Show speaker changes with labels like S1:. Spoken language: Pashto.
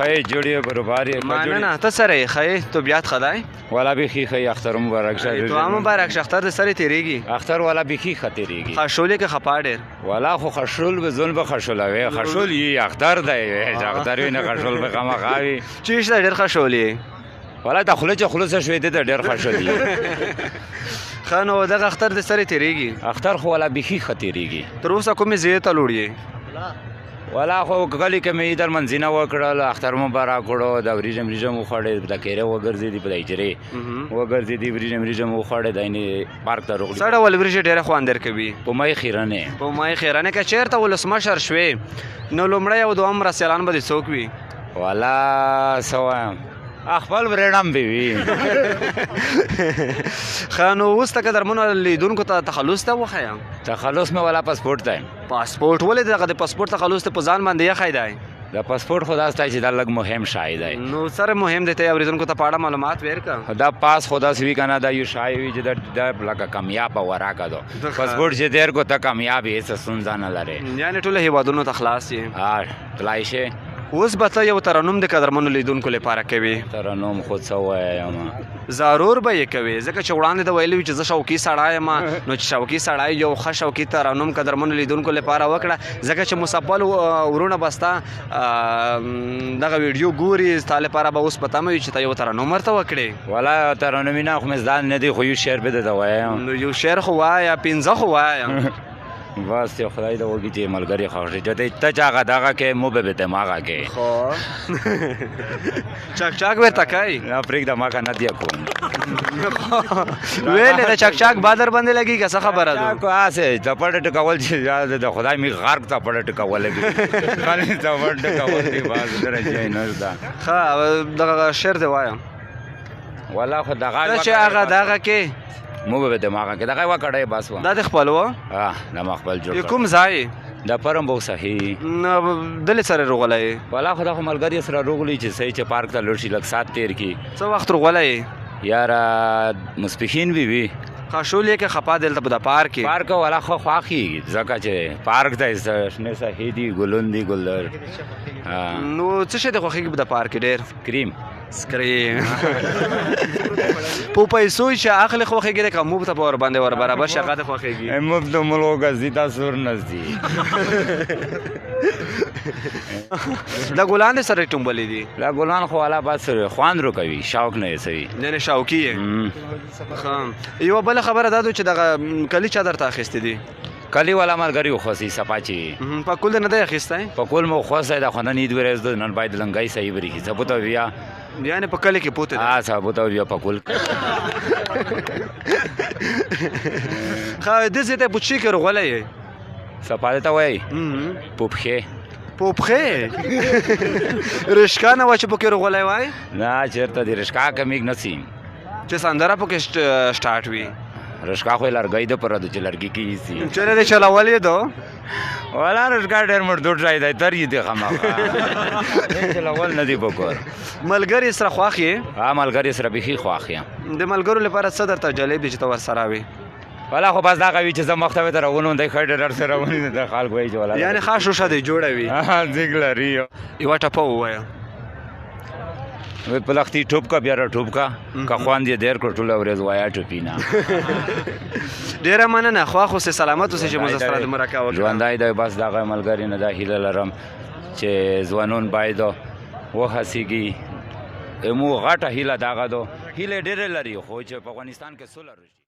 S1: ښه جوړ یې بروبار یې.
S2: مننه. ته سره یې؟ ښه یې؟ طبیعت ښه دی؟
S1: والا بیخي ښه یې. اختر مبارک شه.
S2: تو هم مبارک شه. اختر د سره تېرېږي؟
S1: اختر والا بیخي ښه تېرېږي.
S2: خشول یې که خپه ډېر؟
S1: والا خو خشول به ځون به خشولوې، خشول یې اختر دی، چې اختر وي نه خشول به خامخا وي.
S2: چې شته ډېر خشول یې؟
S1: والا د خوله چې خلاصه شوې ده ډېر خشول یې.
S2: ښه نو دغه اختر د سره تېرېږي؟
S1: اختر خو والا بیخي ښه تېرېږي.
S2: تر اوسه کومې ځای ته لوړ یې؟
S1: والا خو کلي کې مې در منځینه وکړل، اختر مبارک کړو، د وریجې مریجې مو وخوړې، د کیرې وګرځېدې، په د هجرې وګرځېدې، وریجې مریجې مو وخوړې، د اینې پارک ته روغلې.
S2: څه ډول وریجې ډېره خوند درکوي؟
S1: په مای خیرنې.
S2: په مای خیرنې. که چېرته ولسمشر شوې نو لومړی او دوهم مرستیالان به دې څوک وي؟
S1: والا څه وایم، خپل ورېړم به وي.
S2: ښه نو اوس ته قدرمنو لیدونکو ته تخلص ته وښیه.
S1: تخلص مې والا پاسپورټ دی.
S2: پاسپورټ ولې دغه د پاسپورټ تخلص ته په ځان باندې یخی دی؟
S1: د پاسپورټ خو داسې دی چې دا لږ مهم شی دی.
S2: نو سره مهم دی، ته اورېدونکو ته په اړه معلومات ورکړه.
S1: دا پاس خو داسې وي که نه، دا یو شی وي چې دا لکه کامیابه وراکه ده. پاسپورټ چې دیر کو ته کامیاب یې، هېڅ ستونزه نه لرې.
S2: یعنې ټولو هېوادونو ته خلاص یې؟
S1: ها تلای شې.
S2: اوس به ته یو ترنم د قدرمنو لیدونکو لپاره کوي.
S1: ترنم خو څه وایم؟
S2: ضرور به یې کوي، ځکه چې وړاندې د ویلي چې زه شوقي سړی یم، نو چې شوقي سړی یو ښه شوقي ترنم قدرمنو لیدونکو لپاره وکړه، ځکه چې مسپل وروڼه به ستا دغه ویډیو ګوري، ستا لپاره به اوس په تمه وي چې ته یو ترنم ورته وکړې.
S1: والا ترنمي نه خو مې زده نه دی، خو یو شعر به درته وایم.
S2: نو یو شعر خو وایه، 5 خو وایه.
S1: بس یو خدای ته وکړي چې ملګري خوښ شي، چې ته چې هغه دغه کې مو به دماغه کې.
S2: خو چک چک ورته کوي؟
S1: نه پرېږده، ما که نه دی کوم.
S2: ویلې د چک چک بادر باندې لګي که څه خبره ده؟
S1: چک هسې څپړه ټکول چې د خدای مې غرق څپړه ټکول دي، خالي څپړه ټکول دي، بس درجه یې نه ده.
S2: ښه دغه شعر دی وایه.
S1: والا خو دغه
S2: ته چې هغه دغه کې
S1: مو به دماغه کې دغه وکړی بس وه.
S2: دا د خپل و؟
S1: ها دا ما خپل جوړ
S2: کړ. کوم ځای؟
S1: د پرم بو صحیح.
S2: نه دلې سره روغلی؟
S1: والا خو دا خو ملګري سره روغلی چې صحیح چې پارک ته لوړ شي لږ ساعت تېر کړي.
S2: څه وخت روغلی؟
S1: یاره مسپښین وي وي.
S2: خشول یې که خپه دلته په د پارک کې؟
S1: پارک والا خو خوښي، ځکه چې پارک دی، شنې ساحې دي، ګلون دي، ګلدر.
S2: نو څه شی د خوښېږي په د پارک کې ډېر؟
S1: کریم.
S2: سکریم. په پیسو چې اخلي خوښېږي که موږ ته په ور باندې ور برابر شي هغه ته خوښېږي؟
S1: موږ د ملو ګزي تا سور نزدي.
S2: دا ګلان دې سره ټومبلې دي؟
S1: دا ګلان خو والا بس خوند روکوي، شوق نه یې سوي.
S2: نه نه شوقي یې. ښه یوه بله خبره دا ده چې دغه کلي چا درته اخیستي دي؟
S1: کلی والا ملګري وخوسي صفا چې
S2: په کول نه دی اخیستی؟
S1: په کول مو خوستی دا خو نن عید ورځ ده، نن باید لنګۍ صحیح وریښي ثبوت بیا.
S2: یعنې په کلي کې پوته دی؟
S1: ها ثبوت بیا په کول.
S2: ښه دې ځای ته په چی کې روغلی یې؟
S1: صفا ته وایي؟ په پښې.
S2: په پښې؟ رشکا نه وه چې پکې روغلی وای؟
S1: نه چېرته د رشکا کمیږ نه سي
S2: چې سندره پکې سټارټ وي.
S1: رشکا خو یې لرګی ده پره ده چې لرګي کې یې سي.
S2: چېرې دې چلولې ده؟
S1: والا رشکا ډېر مردود ځای دی، تر یې دی خامخا. چلول نه دی په کور.
S2: ملګري سره خوښ یې؟
S1: ها ملګري سره بیخي خوښ یم.
S2: د ملګرو لپاره څه درته جالب دي چې ته ورسره وې؟
S1: والا خو بس دغه وي چې زه مخته به ته راونوم، دی ښه ډېر سره ونیسي، د خلک وایي چې والا
S2: یعنې ښه شوشه دې جوړه وي.
S1: ها ځیګ لري.
S2: یوه ټپه ووایه.
S1: په لښتي ټوپ کا بیا را ټوپ کا، که خوند یې دیر کړ ټوله ورځ وایه ټوپي نه.
S2: ډېره مننه، خوښ اوسې، سلامت اوسې چې موږ سره د مرکه وکړه.
S1: ژوندی دی. بس دغه ملګري نه دا هیله لرم چې ځوانان باید وهڅېږي. مو غټه هیله دغه ده، هیله ډېره لري خو چې په افغانستان کې سوله راشي.